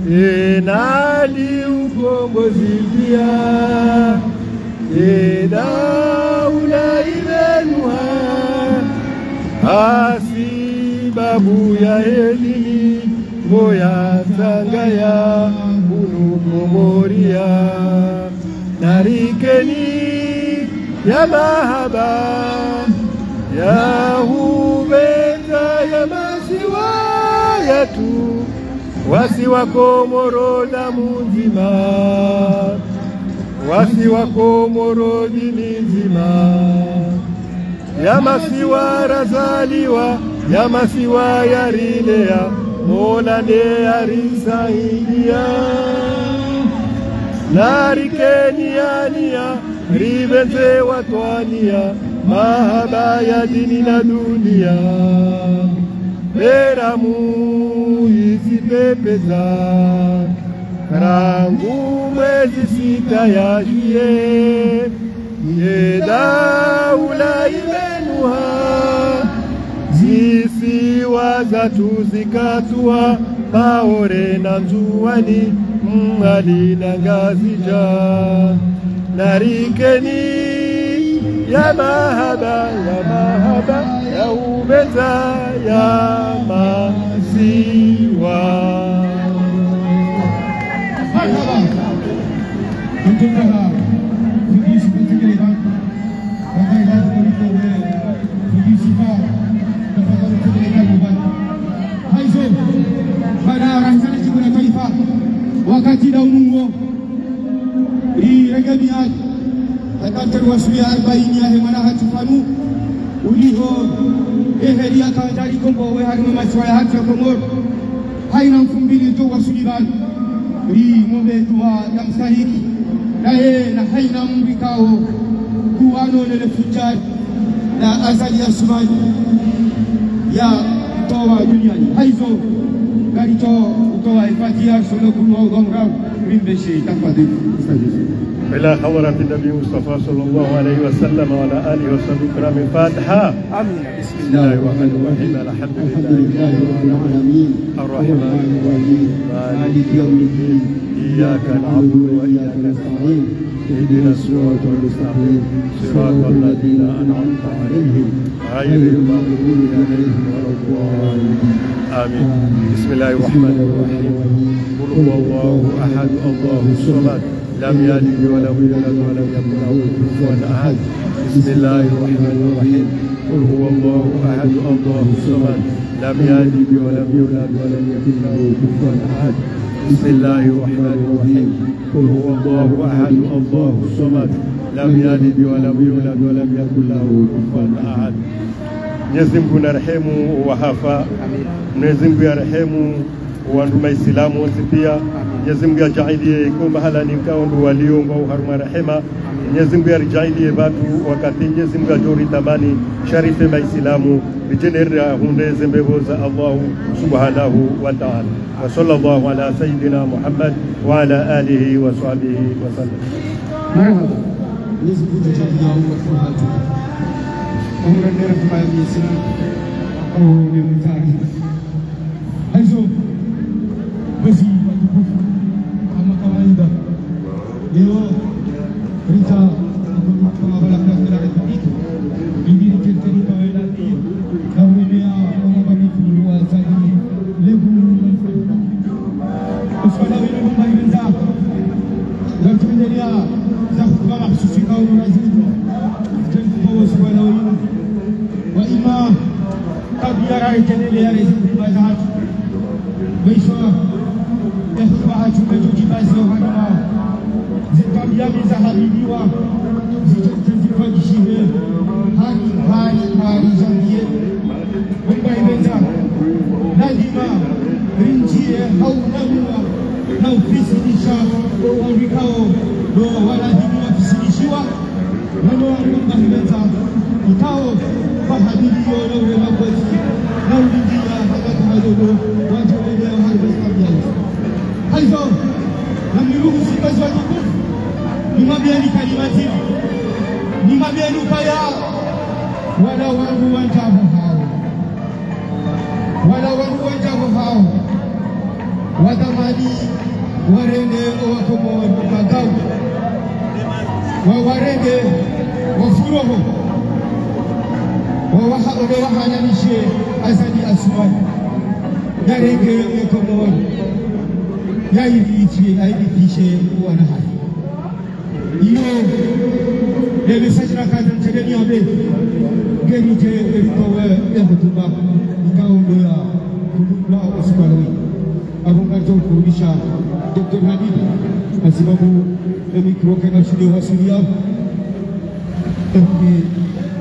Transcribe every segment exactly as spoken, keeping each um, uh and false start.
Ena li ukombozi pia, eda ula ibenuha, hasibabu ya elili, ngo ya tsanga ya unu Komoria. Narikeni ya mahaba, ya hupvendza ya masiwa yatru, wasi wa Komoro damu ndzima, wasi wa Komoro dini ndzima. Ya masiwa razaliwa, ya masiwa yarilea, Mola nde yarisaidia. Narikeni ya nia, ripvendze watwani ya, mahaba ya dini na dunia. Beramu izipepeza, rangu mwezi sita ya juillet, ye daula ibenuha, zisiwa zatru zikatua, Maore na Ndzuwani, Mwali na Ngazidja. Narikeni ya mahaba, ya mahaba, ya hupvendza ya masiwa. مرحبا. Haizo, baada ya rahisana taifa, wakati da unungo, ri renge miadi, hata mtari wa suya arbaini ya hemana hatru pvanu, uliho, eheri ya kandari kombo we harimwa masiwa yahatru ya Komoro. Haina mfumbili to wa Sullivan, ri mombe dua ya mstahiki, naye na haina mrikao kuwano nele futari na Azali Assoumani ya towa duniani. Haizo, ngari to utowa ifatiha, solo kulu wa udhomra, rimbeshe, tafadhali, ustadhi. إلى حضرة النبي المصطفى صلى الله عليه وسلم وعلى آله وصحبه الكرام. الفاتحة. آمين. بسم الله الرحمن الرحيم. الحمد لله رب العالمين. الرحمن الرحيم. مالك يوم الدين. إياك نعبد وإياك نستعين. اهدنا الصراط المستقيم. صراط الذين أنعمت عليهم. غير المغضوب عليهم ولا الضالين. آمين. بسم الله الرحمن الرحيم. قل هو الله أحد، الله الصمد. لم يلد ولم يولد ولم يكن له كفوا أحد. بسم الله الرحمن الرحيم. قل هو الله أحد، الله الصمد. لم يلد ولم يولد ولم يكن له كفوا أحد. بسم الله الرحمن الرحيم. قل هو الله أحد، الله الصمد. لم يلد ولم يولد ولم يكن له كفوا أحد. Mwenyezi Mungu narehemu wahafa. Mwenyezi Mungu yarehemu wandru Maislamu wontsi pia. Mwenyezi Mungu yajaaliye iko mahala ninkao ndo walio ngwao harumwa rehema. Mwenyezi Mungu yarijaaliye pvatru wakati Mwenyezi Mungu yajoritamani sha rife Maislamu, ridje neri rahundre ze mbepvo za Allahu Subhanahu wa Ta'ala. وصلى الله على سيدنا محمد وعلى آله وصحبه وسلم. مرحبا. Mwenyezi Mungu tujaaliye umati hatru. Umra nera kwa Mwenyezi Mungu. Au ni mtari. Haizo, basi, watukufu, kama kawaida, leo, rita, kama bala kwa kila rita, bibiri kenteni kwa wenda, na mwemea, kama bamitu, wa zadi, lebu, uswala wenu, mba ibenza, watuendelea, za kutuba mahsusi kwa unazimu, jengu kwa uswala wenu, wa ima, kabla ya rejelele ya rezi kutuba za hatru. Mwisho, ya hutuba hatru mwetu kibazi ya uhanima. Zikabla ya miza habiliwa. Zitete zifanyishiwe. Hari, hari, hari, jandiye. Mumba ibenza. Lazima, rinjiye, haunamua, na ufisidisha, wa urikao, ndo, wala hini wafisidishiwa. Wano wanu mba hibenza, ikao, kwa habiliyo na ule makwezi, na ulindia, hata kwa hadodo, wajo wende ya hari basi kabla. Haizo, na mniruhusu basi watukufu, nimwambieni kalima zili, nimwambieni ukaya, wala wangu wanjabu hao. Wala wangu wanjabu hao. Watamani warenge owakomori magau, wawarenge wafu roho, wawaha-, wawahananishe Azali Assoumani, yarenge ye Komori, yairithi, yairifishe wana hahe. Iyo, le message la cadre tele ni abe. Ngerudje eritowe ya hotuba, ikao ndo ya hotuba osiku wa leo. Abo ngaridjo kurudisha Docteur Hamid, hasibabu le micro kena shule wa Suria. Ehe,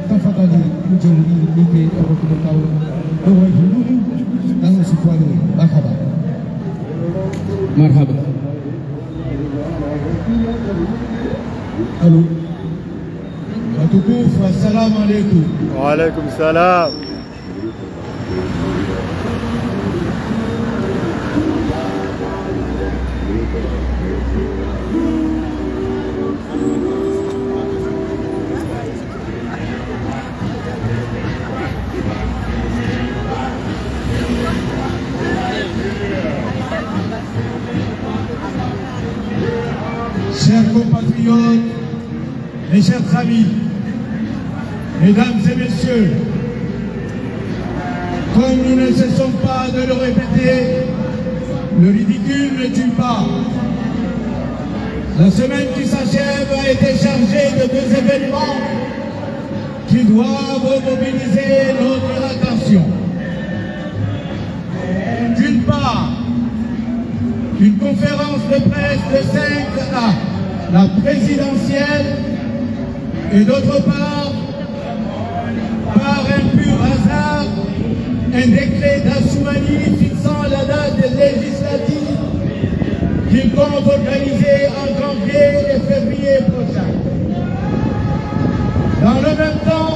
tafadhali, mdjo nipe abo kumekao. Ewe hululu, na osiku wa leo. Marhaba. Marhaba. Allô. Watukufu, assalamu alaikum. Wa alaikum salam. Chers compatriotes, mes chers amis, mesdames et messieurs, comme nous ne cessons pas de le répéter, le ridicule ne tue pas. La semaine qui s'achève a été chargée de deux événements qui doivent mobiliser notre attention. D'une part, une conférence de presse de cinq à la présidentielle et, d'autre part, par un pur hasard, un décret d'Assoumani fixant la date des législatives qu'il compte organiser en janvier et février prochain. Dans le même temps,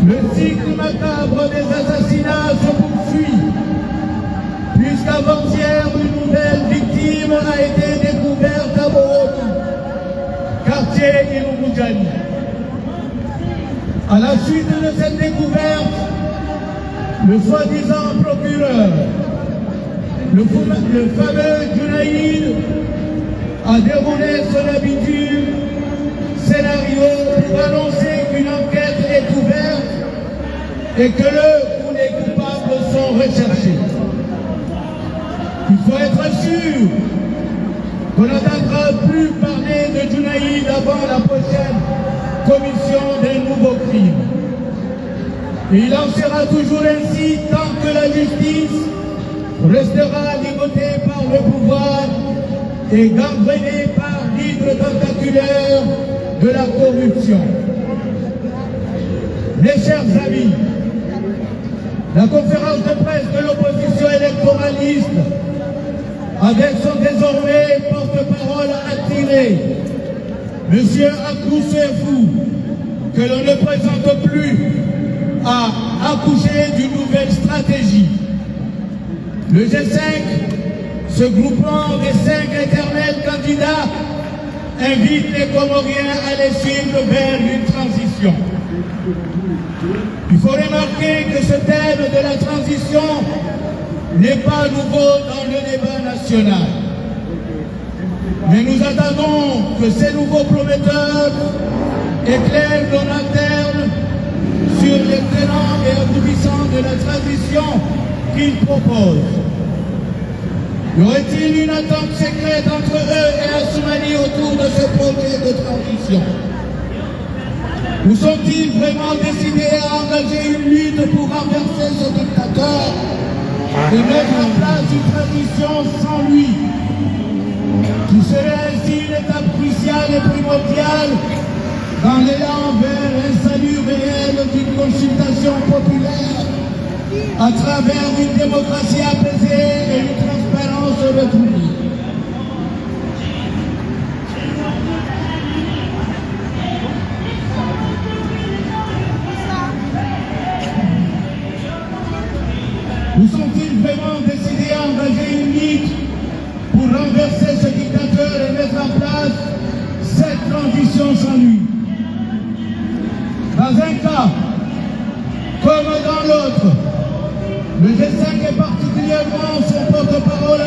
le cycle macabre des assassinats se poursuit, puisqu'avant-hier, une nouvelle victime a été découverte à Moroni, quartier Iloumboudjani. À la suite de cette découverte, le soi-disant procureur, le fou-, le fameux Djounaïd, a déroulé son habituel scénario pour annoncer qu'une enquête est ouverte et que le ou les coupables sont recherchés. Il faut être sûr qu'on n'entendra plus parler de Djounaïd avant la prochaine commission d'un nouveau crime. Et il en sera toujours ainsi tant que la justice restera ligotée par le pouvoir et gangrénée par l'hydre tentaculaire de la corruption. Mes chers amis, la conférence de presse de l'opposition électoraliste, avec son désormais porte-parole attiré, Monsieur Abdou Soefou, que l'on ne présente plus, a accouché d'une nouvelle stratégie. Le G cinq, ce groupement des cinq éternels candidats, invite les Comoriens à les suivre vers une transition. Il faut remarquer que ce thème de la transition n'est pas nouveau dans le débat national. Mais nous attendons que ces nouveaux prometteurs éclairent nos lanternes sur les tenants et aboutissants de la transition qu'ils proposent. Y aurait-il une entente secrète entre eux et Assoumani autour de ce projet de transition ? Ou sont-ils vraiment décidés à engager une lutte pour renverser ce dictateur et mettre en place une transition sans lui, qui serait ainsi une étape cruciale et primordiale dans l'élan vers un salut réel d'une consultation populaire à travers une démocratie apaisée et une transparence retrouvée ? Ou sont-ils vraiment décidés à engager une lutte pour renverser ce dictateur et mettre en place cette transition sans lui ? Dans un cas comme dans l'autre, le G cinq et particulièrement son porte-parole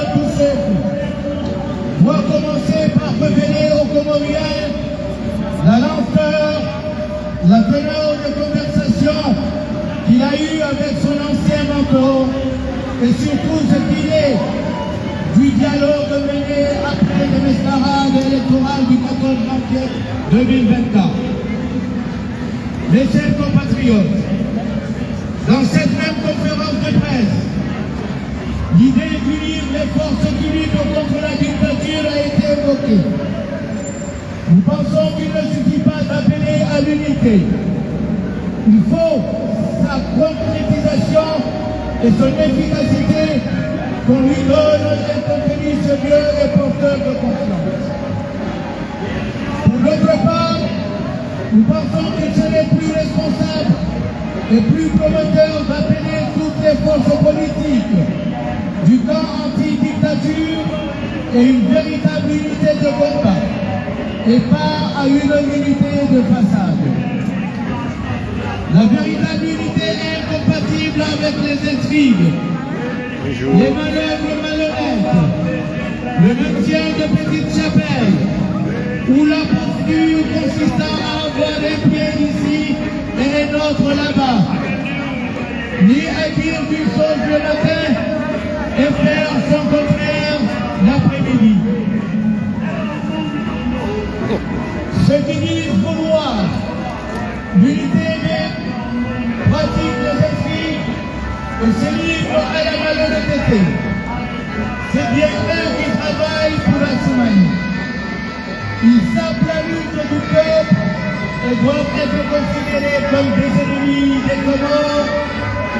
la lenteur, la teneur de conversation qu'il a eue avec son ancien mentor et surtout ce qu'il est du dialogue mené après les mascarades électorales du quatorze janvier deux mille vingt-quatre. Mes chers compatriotes, dans cette même conférence de presse, l'idée d'unir les forces qui luttent contre la dictature a été évoquée. Nous pensons qu'il ne suffit pas d'appeler à l'unité. Il faut sa concrétisation et son efficacité, qu'on lui donne un contenu sérieux et porteur de confiance. Pour notre part, nous pensons qu'il serait plus responsable et plus prometteur d'appeler toutes les forces politiques du camp anti-dictature à une véritable unité de combat et pas à une unité de façade. La véritable unité est incompatible avec les intrigues, les manœuvres malhonnêtes, le maintien de petites chapelles ou la posture consistant à avoir un pied ici et un autre là-bas, ni à dire une chose le matin et faire son contraire l'après-midi. Ceux qui disent vouloir l'unité même pratique les esprits et se livrent à la malhonnêteté. C'est bien eux qui travaillent pour Assoumani. Ils sapent la lutte du peuple et doivent être considérés comme des ennemis des Comores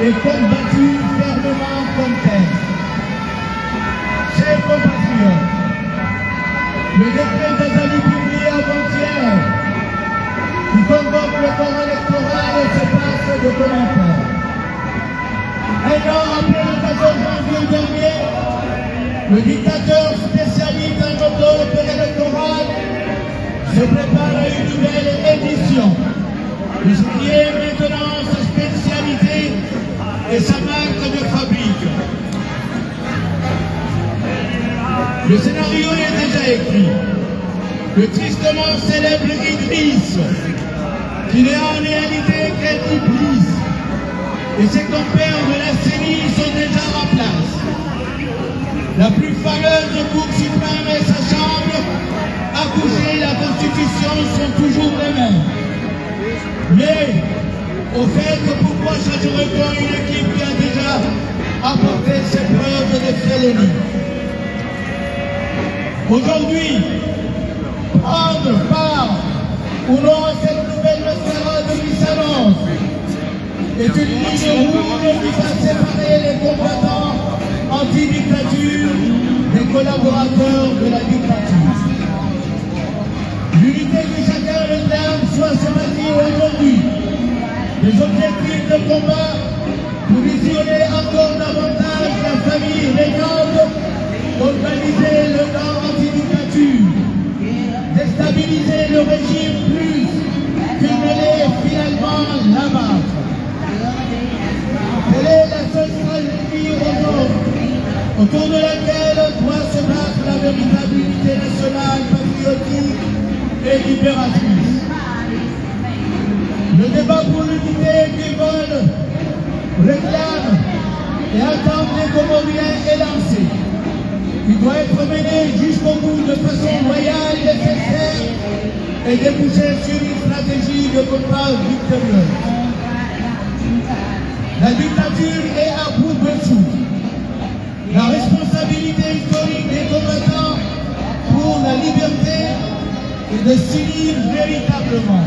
et combattus fermement comme tels. Chers compatriotes, le décret d'Azali publié avant-hier, qui convoque le corps électoral, se passe de commentaires. Un an après le quatorze janvier dernier, le dictateur spécialiste en enveloppe électorale se prépare à une nouvelle édition de ce qui est maintenant sa spécialité et sa marque de fabrique. Le scénario est déjà écrit. Le tristement célèbre Idriss, qui n'est en réalité qu'un Iblis, et ses compères de la C E N I sont déjà en place. La plus fameuse Cour suprême et sa chambre à coucher la Constitution sont toujours les mêmes. Mais, au fait, pourquoi chercherait-on une équipe qui a déjà apporté ses preuves de felonies ? Aujourd'hui, prendre part ou non à cette nouvelle mascarade qui s'annonce est une ligne rouge qui va séparer les combattants anti-dictature des collaborateurs de la dictature. L'unité que chacun réclame doit se bâtir aujourd'hui. Des objectifs de combat pour isoler encore davantage la famille régnante, organiser le camp anti-dictature, déstabiliser le régime plus que ne l'est finalement l'abattre. Telle est la seule stratégie aujourd'hui autour de laquelle doit se battre la véritable unité nationale patriotique et libératrice. Le débat pour l'unité qui veulent, réclament et attendent les Comoriens est lancé. Il doit être mené jusqu'au bout de façon loyale et sincère et déboucher sur une stratégie de combat victorieuse. La dictature est à bout de souffle. La responsabilité historique des combattants pour la liberté est de s'unir véritablement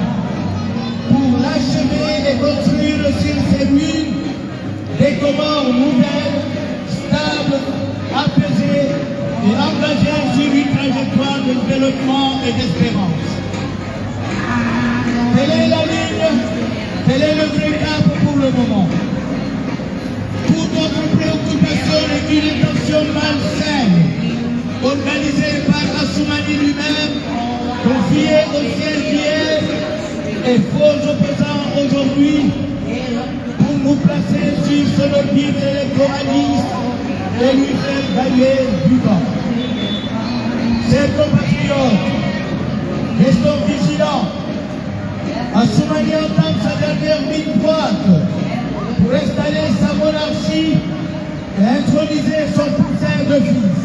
pour l'achever et construire sur ces ruines des Comores nouvelles, stables, apaisées et engagées sur une trajectoire de développement et d'espérance. Telle est la ligne, tel est le vrai cap pour le moment. Toute autre préoccupation n'est qu'une intention malsaine, organisée par Assoumani lui-même, confiée au C N J S et faux opposants aujourd'hui, pour nous placer sur son orbite électoraliste et lui faire gagner du temps. Chers compatriotes, Restons vigilants. Assoumani entame sa dernière ligne droite pour installer sa monarchie et introniser son poussin de fils.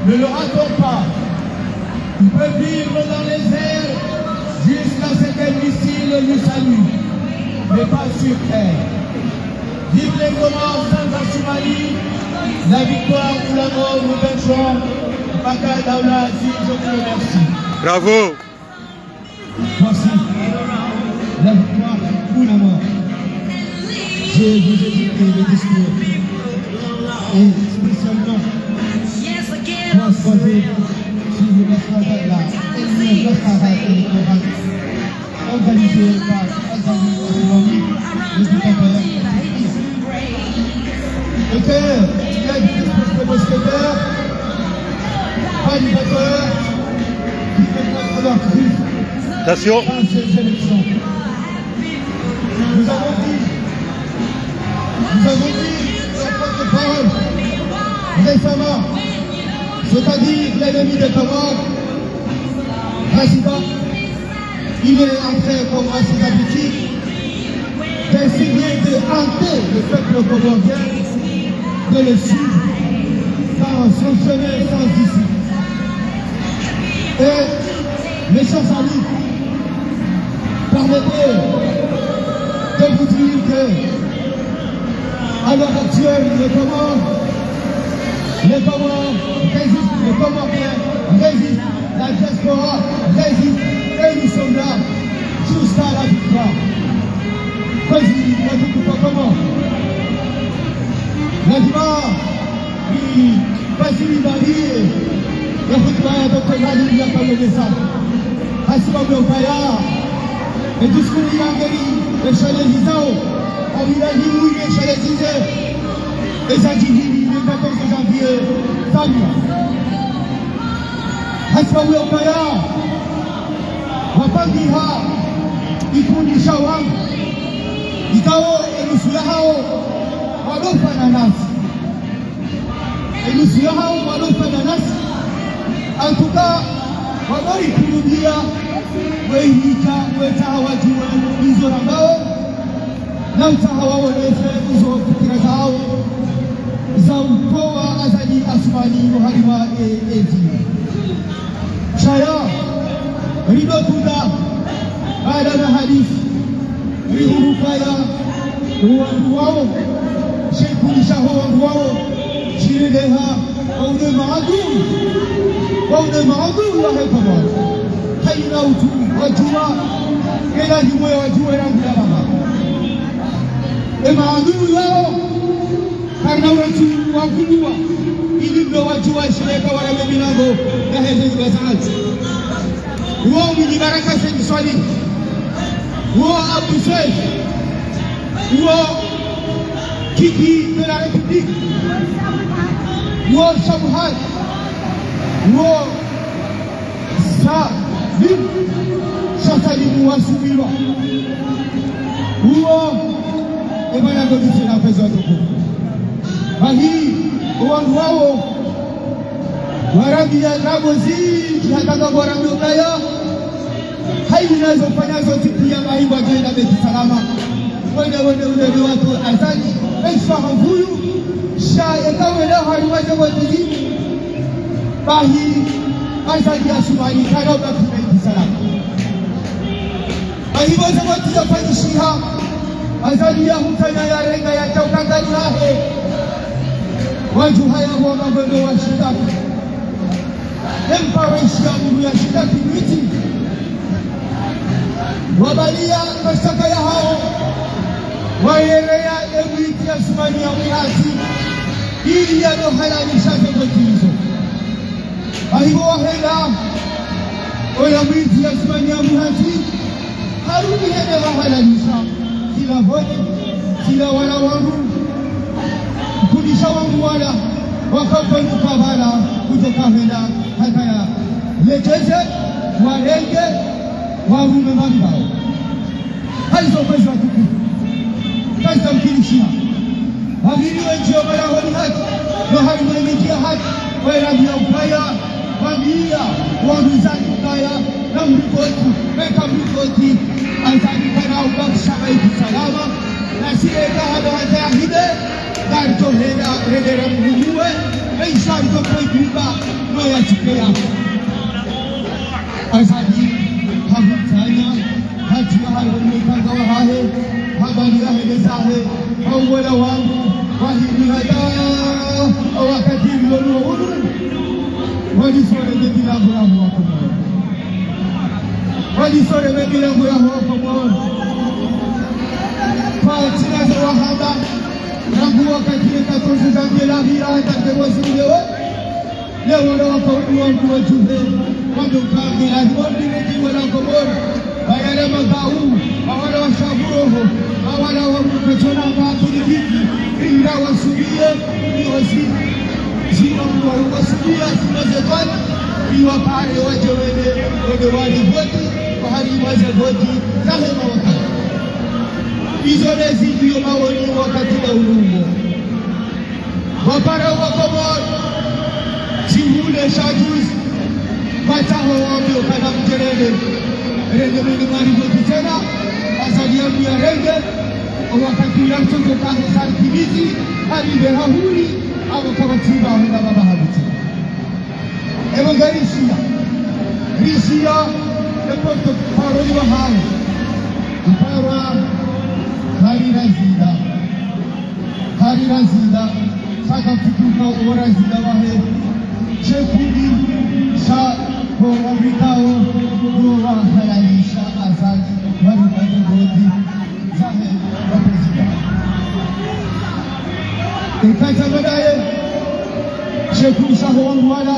Ne le ratons pas. Il peut vivre dans les airs jusqu'à ce qu'un missile lui salue, mais pas sur terre. Vive les Comores sans Assoumani, la victoire ou la mort, nous vaincrons. Mpaka Daula Aziz, je vous remercie. Bravo. Voici la victoire ou la mort. Je vous ai écouté le discours et spécialement pour croiser sur le massacre, la haine, la haine électorale organisée par Azali Assoumani, le dictateur. Et que les fils de mousquetaires, validateurs, qui mettent leur cri Attention. Dans ces élections. Nous avons dit, nous avons dit la porte-parole récemment, c'est-à-dire l'ennemi des Comores, Racine, il est en train, comme à ses habitudes, d'essayer de hanter le peuple comorien, de le suivre dans son chemin sans issue. Et, mes chers amis, permettez de vous dire que, à l'heure actuelle, les Comores, les Comores résistent, les Comoriens résistent, la diaspora résiste, et nous sommes là jusqu'à la victoire. Kwezi, watukufu wa Komori, lazima nifasiri mbali ye hutuba ya Docteur Azali ya Kalemesa. Hasibabu ya ukaya, e discours ya ngeri, e shelezi zao, au ila himu ye shelezi ze, e za djihili, le quatorze janvier, Samia. Hasibabu ya ukaya, wapangiha ikundi sha wandru, ikao enusu yahao walo fana nasi. Enusu yahao walo fana nasi. En tout cas, walo ikurubia, wehija, wetaha wadjuwe izo rambao, na utsaha waonese izo fikira zao za utowa Azali Assoumani oharumwa e, e dini. Shaya, rido tunda, baada na hadisi, rihuru kaya, wandru wao, shekulisha ho wandru wao, shirendeha, waune maadui, waune maadui wahe Komori. Hayina utru, wadjuwa, kela himwe wadjuwe rangu ya baba. E maadui wao, karina wetru wakulwa, ili ndo wadjuwa shireka wala milango ya heze nyumba za wandru. Wo Mwinyi Baraka Said Soilihi, wo Abdou Soef, wo Kiki de la République, wo Shamhad, wo Salim, Sha Salimu wa Sumbirwa. Uwo, e bwana ndo disi na pesa watukufu. Bahi, owandru wawo, warambia ndrabo zindji hata ngapvo warambia ukaya, hayina zo fanya zo tsi pia bahi ngwadjo enda Beti Salama. Wende, wende, wende, wende watru Azali, e sha havuyu, sha eka wende harumwa ze boti zinu. Bahi, Azali Assoumani, kana ubaki Beti Salama. Bahi, waze wandru ya fanyishiha, Azali ya hutsanya ya renga ya tauka ngani hahe. Wandru haya huwa magondo wa shitaki. Empa wa ishi ya Mungu ya shitaki mwiti. Wabalia mashtaka yahao. Wayereya emwiti ya Assoumani ya Mwihatsi. Ili yado halalisha ze boti izo. Bahi wo wahenda, ola mwidzi ya Assoumani ya Mwihatsi, harudi hende hahalalisha, zila voti, zila wala wandru, mkundisha wandru wala, wakampani kabala, kudjo kahenda, hata ya legeze, warenge, warume mambao. Hayizo kwezi watukufu. Kazi za mkinishiha. Waviri wendji wa mara honi haki, no harimwa emidji ya haki, waelambia ukaya, Wambia, wanduzani kaya, na mripoti, meka mripoti, Azali kana ubakisha maiti salama, na si eka hado hata yahide, ngarijo henda, rendera mhumuwe, maisha mjo kwa jumba, no ya chipea. Azali, hahutsanya, hatiya hayo mkanga wahahe, habari yahe nezahe, hauwela wangu, wahimi hata, wakati mlono unu, walisore milango yaho Wakomori. Walisore milango yaho Wakomori. Kwa tsina za wahaba, rangu wakati le quatorze janvier la hira, hata ke wasi ulewe. Leo ndo wakauli wangu wajuhe, wando kangela, wandi medi wala Komori. Bayala magau, bawala wa shaburoho, bawala wa mkachona ngatu ni viki, inda wasubiye, ni wasi. Zima mwa wasubiya, zima zetwani, iwapare waje wende, wende wali voti, wahari waze voti, zahe mawaka. Izo lezi ndiyo maoni wakati la ulungo. Wapara wa Komori, tihule sha juzi, wataho wambio kana mjerele, rende mwenye mari voti tsena, Azali ya mbuya rende, wakati ya mtoto kahe sarikilizi, hali be hahuri, abo kabatimba, wenda baba habiti. Ebo ngarishiya, rishiya, e porte-parole wahahe, uparwa, hari razida. Hari razida, saka futuka o razida wahe, shekundi, sha, ko wabikao, ko wahalalisha Azali, wari wazi voti, zahe, wa prezida. Eka tsa baadaye, shekundi sha ho wandru wala,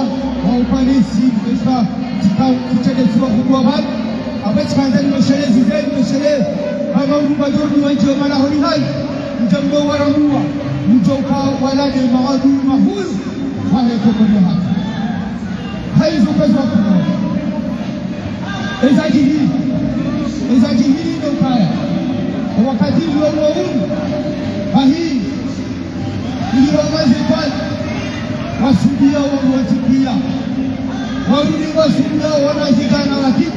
wa upanisi, eka, tika, kuchele tiwa kubwa bali, aba tsikandza ni mashele zize, ni mashele, aba urumba dori ni wanji wa mala honi hayi. Mdja mdo waramuwa, mdjo uka walade maadui mahuu, wahe Komori hatru. Hayizo kazi wa Komori. Eza djiri, eza djiri ndo kaya. Wakati ulo ulo unu, bahi, ili wamaze kwa, wasubiya wa watikiya. Warudi wasubiya wanazikana waki.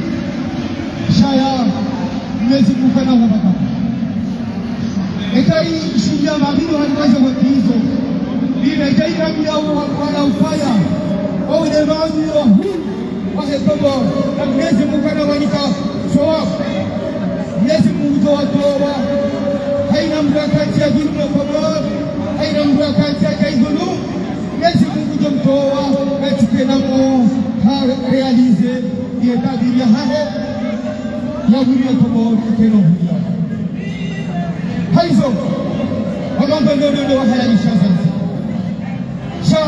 Shaya, Mwenyezi Mungu kana wabaka. Eka ishiya mabilo halikaza watizo. Ile jaira mya wa, wala ufaya. Wa ule maadui wa huu, wahe Komori. Na Mwenyezi Mungu kana wanika sawabu. Mwenyezi Mungu ndo watowa. Hayina mdru akati ya dhulumu Komori. Hayina mdru akati ya dhulumu. Mwenyezi Mungu ndo mtowa. Katika namo ha réalisé. Ye tabiri yahahe. Ya wuri ya Komori keno huya. Hayizo, wagamba ndo ndo ndo wahalalisha Azali. Sha,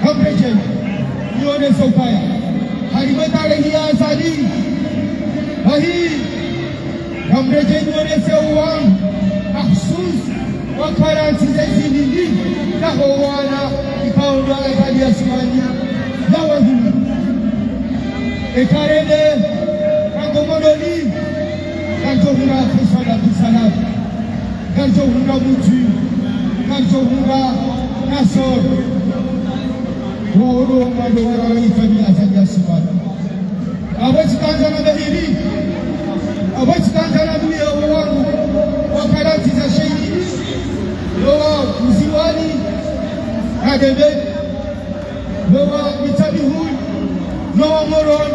ngamredjeyi, niwonese ukaya. Harimwa tarehi ya Azali. Bahi, ngamredjeyi niwonese uwanu. Mahsusi. Wakaranti zezindindi, naho wana, ikao ndo Azali Assoumani, ya wahimi. Eka rende, kango monoli, kango hura Faisal Abdou Salam, kango hura Mutwi, kango hura Nassor, woro mando wara wa itwa ni Azali Assoumani. Abo tsikandza na bahiri. Abo tsikandza na dunia wangu. Wakaranti za shehidi. Lowa Mziwani. Na Debe. Lowa Mitsabihuli. Lowa Moroni.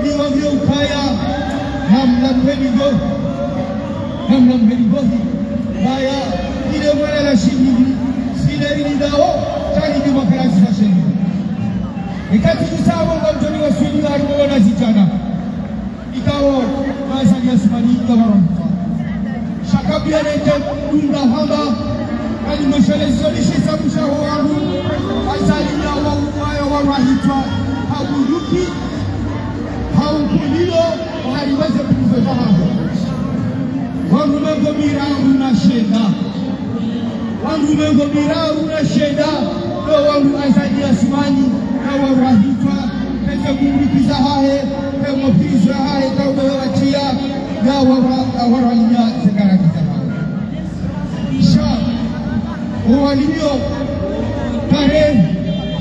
Ni wambio ukaya. Namna mheni ndo. Namna mheni ndo. Baya. Ile mwana la shehidi. Sile ili ndao. Kali ni wakaranti za shehidi. Ikati kusabo ngamdjoni waswili harimwa wanazidjana. Ikao, Azali Assoumani, ikao waramfa. Sha kabla nende dunga hamba, kali mashele zoni shisa msha ho wangu, Azali ya wa uwaya wa rahitwa, ha bunduki, ha ukulilo, harimwa ze prizo zahaho. Wangu mengo miraru na shenda. Wangu mengo miraru na shenda, ndo wangu Azali Assoumani, na warahitwa, pete kumbukiza hahe, pe mofizo hahe, ka ubewe watia, ya wara, ya wara linya, ze karata zahahe. Sha, owalio, kare,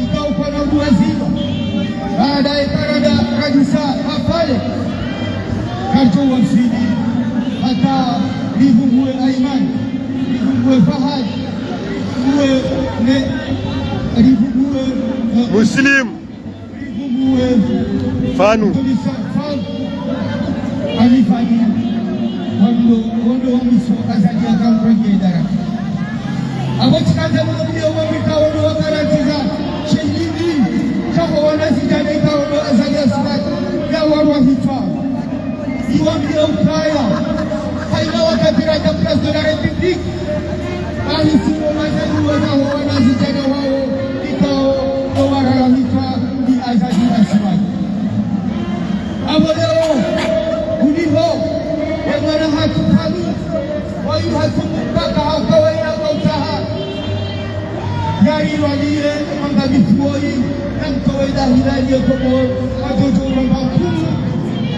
ikao kwa na uwaziwa. Karto waswili, hata rivumbuwe Ayman, rivumbuwe Fahad, rivumbuwe ne, rivumbuwe, eh, Muslim. Rivumbuwe Fanu. Fanu. Ali Fanu. Wando, wando wa mwiso Azali yakamrenge daraka. Abo tsikandza mno mdiyo wambika wono wakarantiza, shehidi, shaho wanazidjana ika wono Azali Assoumani, ya warwa hitswa. Iwambie ukaya, haina wakati radja Place de la République, bahi siwo mazali wazaho wanazidjana wawo, ikao, no warara hitswa, ni Azali Assoumani. Abo leo, uliho, ya mwana hatru Fanu, wayu hatru mpaka hakawa ina kautaha. Yari waliye, manga mifuoyi, na mtowe dahilali ye Komori, watoto mamba kuu,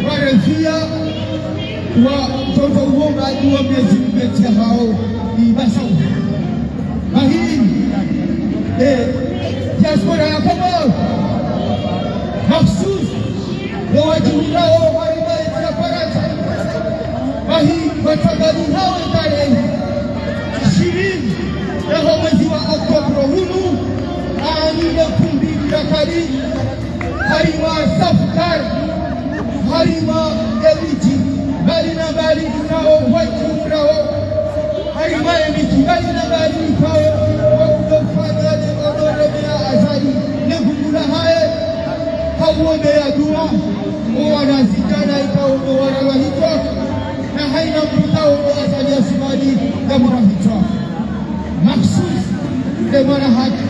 warefia, watoto uonga, iwa mezi mbeti hao, ni basau. Bahi, eh, diaspora ya Komori, makhsus, no wadjumilao harimwa entsi ya Farantsa. Bahi, watangalihao tarehi ishirini yaho mwezi wa Oktoba hunu, ani le kumbi la kali, harimwa safari, harimwa emidji mbali na mbali, nao wadjumilao harimwa emidji mbali na mbali ikao, wakudofanya le honoré Meya Azali, ne gumula haye, hauombeya dua, o wanazidjana ikao no warara hitswa, na haina mbuta o Azali Assoumani, ya mwana hitswa. Makhsus, le mwana hatru,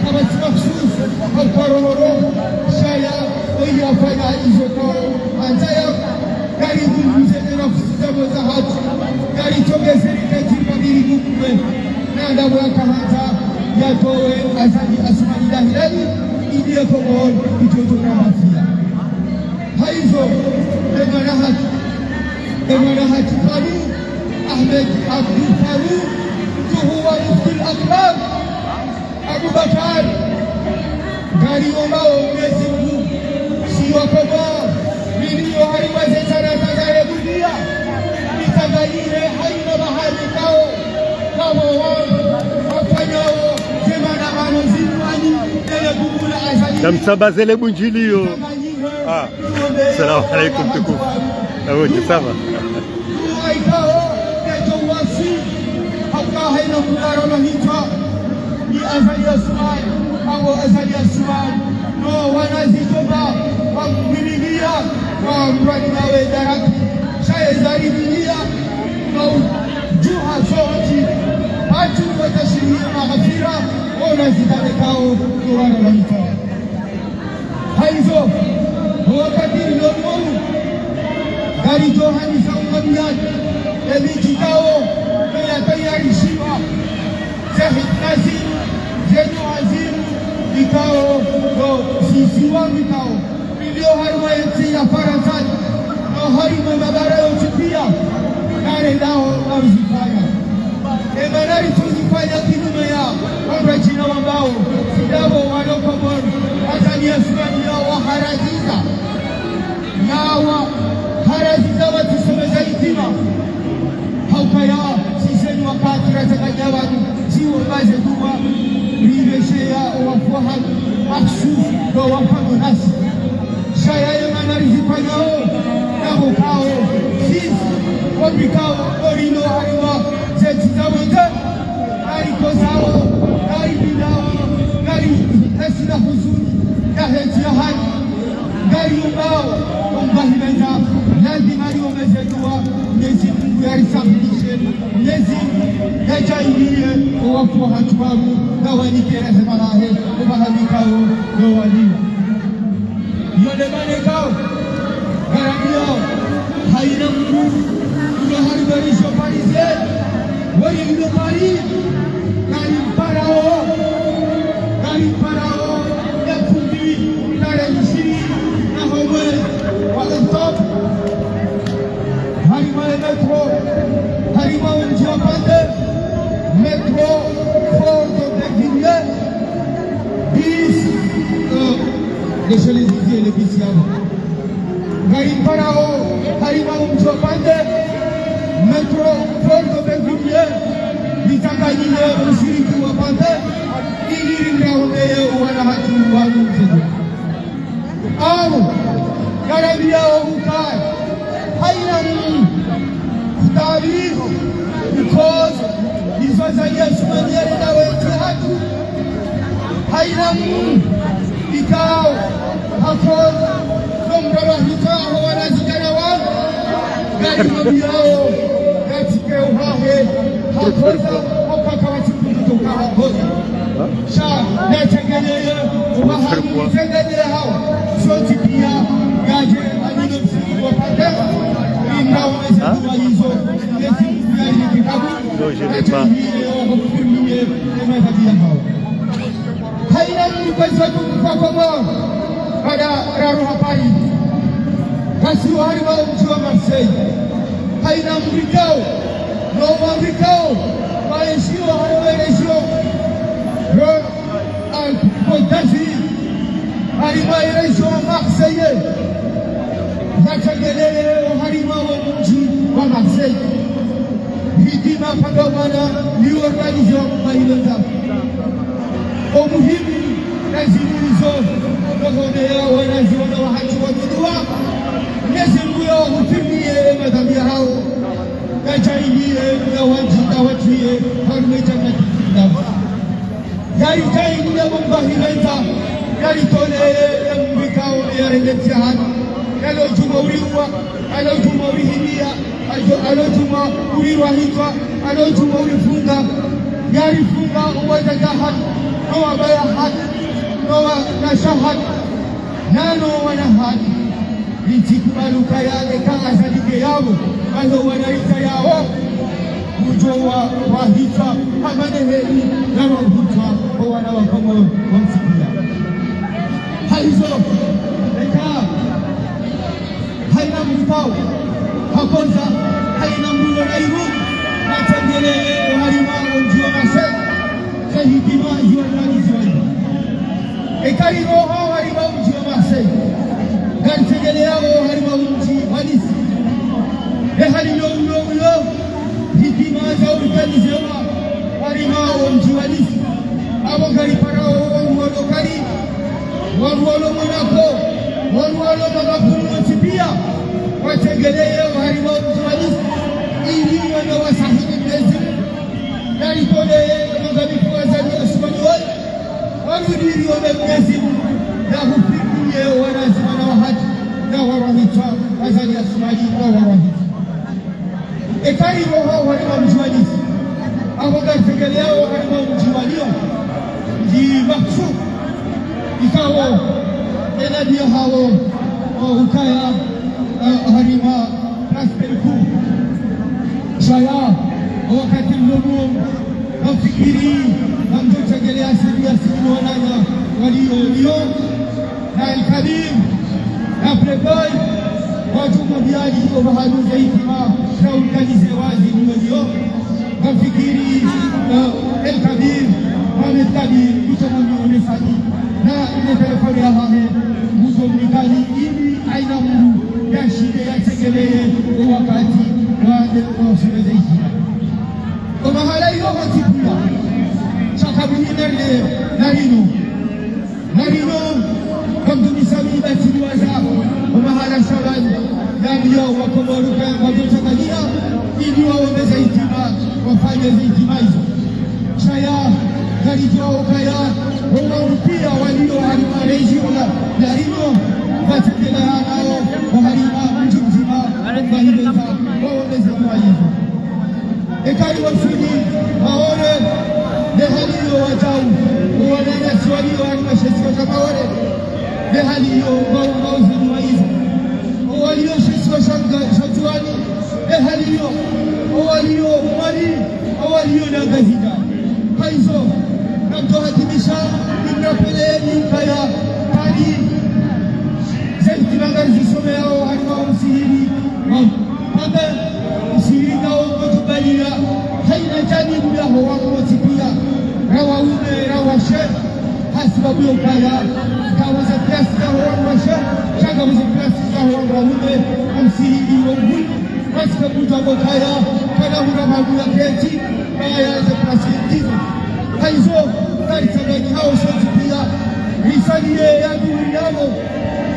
kama tsi makhsus, hauka roho roho, shaya, oyi afanya izo kao, andzaya, karibu mze tena kusita moza hatru, kari toke zeri kati pabiri kukwe, na anda mwa kahandza, ya towe, Azali Assoumani dahilali, ili ye Komori, itoto na mafia. Haizo, e mwana hatru, e mwana hatru Fanu, Ahmed Abdou Fanu, tuhuwa Mufti al-Akbar, Aboubacar, ngari ombao Mwenyezi Mungu, si wa Komori, niliyo harimwa ze zana za zare dunia, nitangayire haina bahari kao, kama wao, wafanyao, ze maandamano zinwani, ele gumula Azali. Namtsambaze le bundjiliyo. Ah, salam alaikum tukufu. Ah, oui, ça va. Ayi kao, keto wasi, hauka haina mdru warara hitswa, ni Azali Assoumani, awo Azali Assoumani, no wanazidjana, wamwimiliya, wamrwani nawe daraka, shaye zari dunia, no djuha sontsi, hatru watashiriye maghfira, ona zidjana kao, no warara hitswa. Haizo, wakati leo, ngari djo hanisa ungamiyani, emidji kao, no ya tayarishiwa, ze hikma zinu, ze dua zinu, ikao, no sisi wa mikao, milio harimwa entsi ya Farantsa, no harimwa mabara yontsi piya, ngarendao na uzifanya. Ema nari tuzifanya kinyume ya wandru wadjina wambao, sidabo walo Komori, Azali Assoumani ya waharaziza. Ya waharaziza watsisomeza itima. Haukaya, sisi ni wakati razakanya wanu, ziwo baze dua, ribesheya owafu wahatru, makhsus, no wafano nasi. Shaya ye mana rizifanyao, nabo kao, sisi, wambi kao, orino harimwa, ze ntsi za mwendze, ngari kozao, ngari bilao, ngari hesina huzuni, ya hentsi ya hali, ngari umbao, umbahi mendza, lazima riombeze dua, Mwenyezi Mungu yarisafirishe, Mwenyezi Mungu yadjaaliye, owafu wahatru wanu, na wanike rehema lahe, obaha mikao, no waliwa. Yo nde mana ikao, ngarambiao, haina mdru, ulo harimwa région parisienne, woyi ulo Paris, ngari mparao, ngari mparao, ya kumbi, tarehi ishirini, na ho mwezi wa Oktoba, harimwa le métro, harimwa mdji wa Pande, métro, Port d'Aubervilliers, bus, euh, les Champs-Élysées, les bus, ya bo. Ngariparao harimwa omdji wa Pande, métropole de Benguiye, ritsanganyihe ushiriki wa Pande, ili rimraomeye owana hatru wanu mzedu. Awu, ngarambiyao ukaya, haina mdru, kutabi, because, izo zaliya sumanyere na wetru hatru, haina mdru, ikao, hakoza, nomdru wahitsa ho wanazingara wanu, ngarimwambiyao, yatsike uhahe, hakoza, opaka watsikundu toka hakoza. Sha, natsengeleye, owahangu, tsengeleye hawo, sontsi piya, yadje, amino msiri wa Pande, inda wameze dua izo, nezi mkuyari ni kitabu, natsengeleye, owahangu, firmiye, ema tabia hawo. Haina mdru kwezi watukufu wa Komori, kada raruha Paris. Ngasi oharimwa omdji wa Marseille. Haina mdru ikao, no wandru ikao, waenshio harimwa région Rhône-Alpes-Côte d'Azur, harimwa région Marseille. Natsengeleye oharimwa omdji wa Marseille. Hitima paka wana ni organisation mailonda. Omuhimu, na zinu izo, nohondeya wanazioni wahatru wa dua. Mwenyezi Mungu yawahufirimiye madhambi yahawo. Yadjaanliye, yawandji, yawatriye, harumwa djannati firdaus. Yari djaanliye mumbahi mendza, yari toleye, yamumbe ikao, yarenge mtihani, yalo djuma uriuwa, alo djuma urihimiya, alo, alo djuma urirwa hitswa, alo djuma urifunga, yarifunga owadada hatru, no wabaya hatru, no wanashe hatru, nano wana hatru. Ritsikubali ukaya eka Azali nge yapvo, alo wana ritsa yawo, mudjo wa, wahitswa, hama neheli, na wahitswa, owana wa Komori, wontsi piya. Hayizo, eka, haina mdru ikao, hakoza, haina mdru ilo na ivu, natsengeleye, oharimwa omdji wa Marseille, ze hitima ziwa nani ziwa. Eka riroha oharimwa omdji wa Marseille, ngaritsengeleyao oharimwa omdji wa Nice. Ehali yo ulo ulo, hitima za organisewa oharimwa omdji wa Nice. Apvo ngariparao wandru walo Paris, wandru walo Monaco, wandru walo mabapvuni wontsi piya, watsengeleye oharimwa omdji wa Nice, ili wende wasahili Mwenyezi Mungu. Yari toleye, nonga mikuwa Azali Assoumani woyi, warudi riombe Mwenyezi Mungu, yahufirimiye owanazioni wahatru, na warwa hitswa, Azali Assoumani, na warwa hitswa. Eka riroha oharimwa omdji wa Nice, apvo ngaritsengeleyao oharimwa omdji wa Lyon, ndi Marseille, ikao, enadi yahawo, o, ukaya, eh, oharimwa Place Bellecour. Shaya, owakati mlomo, ngamfikiri, ngamdjo tsengelea sidi ya sidi wananya, waliyo, waliyo, na El Kabir, na Playboy, wadjo mwambiani, opvahanu ze hitima, za organisewa zinu waliyo. Ngamfikiri, eh, El Kabir, Mohamed Kabir, kutsoma mione fani, na ile telefoni yahahe, mudjo mnikani, ili haina mdru yashinde yatsengeleye owakati wa, wa shule za hitima. Omahala iyo hotsipiya, shakabili na rino, na rino, ngamdumisa mi batili waza, omahala Shabani, yambiyo wa Komori ukaya ngwadjo tsanganyiha, ili waombe ze hitima, wafanye ze hitima izo. Shaya, ngaridjuwao ukaya, owandru piya waliyo harimwa région la, la rino, watsengeleyao, oharimwa mdji mdzima, ombahi mendza, waombe ze dua izo. Eka riwaswili Maore, nehali iyo wadjau, owananyasi waliyo harimwa she isiwa sha Maore, nehali iyo, ngwao, ngwao ze dua izo. Owaliyo she isiwa sha Nga-, sha Ndzuwani, nehali iyo, owaliyo Mwali, owaliyo na Ngazidja. Hayizo, ngamdjo hatimisha, nimrapele ni ukaya, Paris, ze hitima ngarizisomeyao, harimwa omsihiri, wa, Pande, msihiri ngawo kotubaliya, haina janibu yaho wako wontsi piya, ra waume, ra washe, hasibabu yo ukaya, Vous êtes place à Rwanda, chaque vous êtes place à Rwanda, vous êtes comme si ils ont vu, parce que vous avez kaya, kana mura mabu ya keti, kaya ze place qu'ils disent. Haizo, kari tsangani hao sontsi pia, risaliye ya duhuri yabo,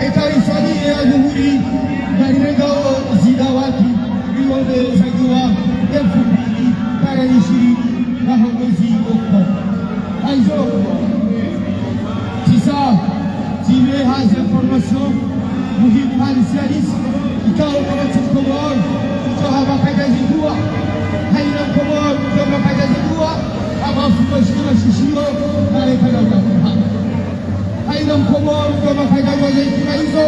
eka risaliye ya duhuri, na rirengao zida wati, riwone zagiwa, elfu mbili, para ishirini, na hongozi oko. Haizo, sisa, zile hazi information muhimu hali sialisi, ikao kama tsi Mkomori, ito hama kaja zidua, haina Mkomori, ito hama kaja zidua, hama fuko shima shishio, kale kana unakuha. Haina Mkomori, ito hama kaja zidua izo,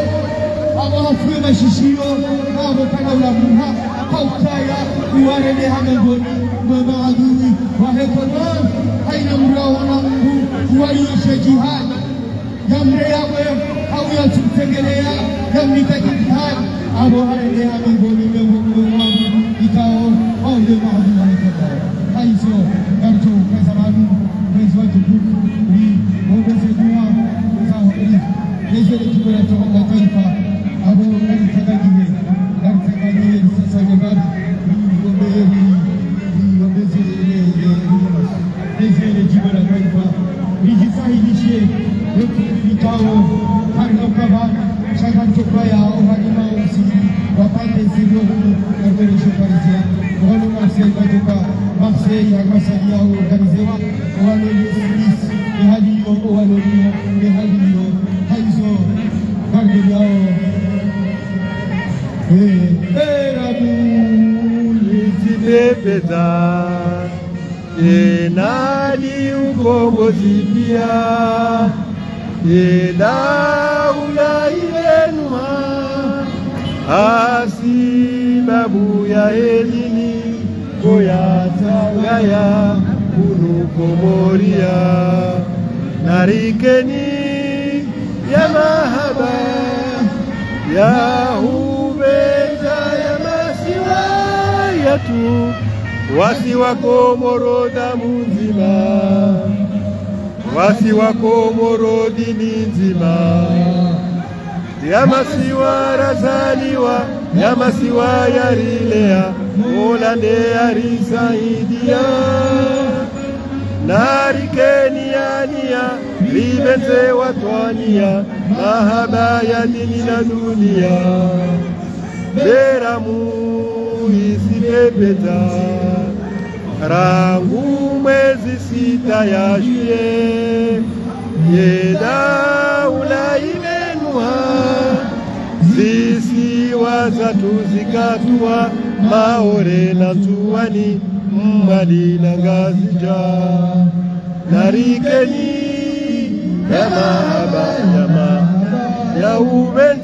hama hafuwe mashishio, hama kana unakuha. Haukaya, uwarende hamengoni, mwa maadui wahe Komori, haina mrao na mbu, uwalioshe jihadi. Ya mre yawe, hau ya tsumtengeleya, ya mnika jihadi. Abo harende hamengoni, mengoni, mwa maadui, ikao, waunde maadui wahe Komori. Haizo, ngarito, kaza manu, mwezi wa tukufu, ri, mwezi wa tukufu, ri, mwezi wa tukufu, ri, mwezi wa tukufu, ri, abo, ngarito, kaza manu, ngarito, kaza manu, sasa, ngarito, Ezele jimbo la taifa, lijisahilishe, wetulitao, harina ukaba, shaka ntokaya, oharima usiri, wapande zilio hunu, erberesho Parisien, wano Marseille, matoka, Marseille, harima sali yao, organizewa, wano Nice, Nice, ehali yo, wano Lyon, ehali yo, haizo, garde yao. Beramu isipepeta, enadi ukombozi pia, edaula ibenua, hasibabu ya edini, koya tsangaya, kunu Komoria, narikeni, ya mahaba, ya hupvendza ya masiwa yatru, wasi wa Komoro damu ndzima, wasi wa Komoro dini ndzima, ya masiwa razaliwa, ya masiwa yarilea, Mola nde yarisaidia. Narikeni ania, ripvendze watwaniya, mahaba ya dini na dunia. Beramu isipepeta, rangu mwezi sita ya juillet, edaula ibenua, zisiwa zatru zikatua, Maore na Ndzuwani, Mwali na Ngazidja. Narikeni, ya mahaba, ya mahaba, ya hupvendza.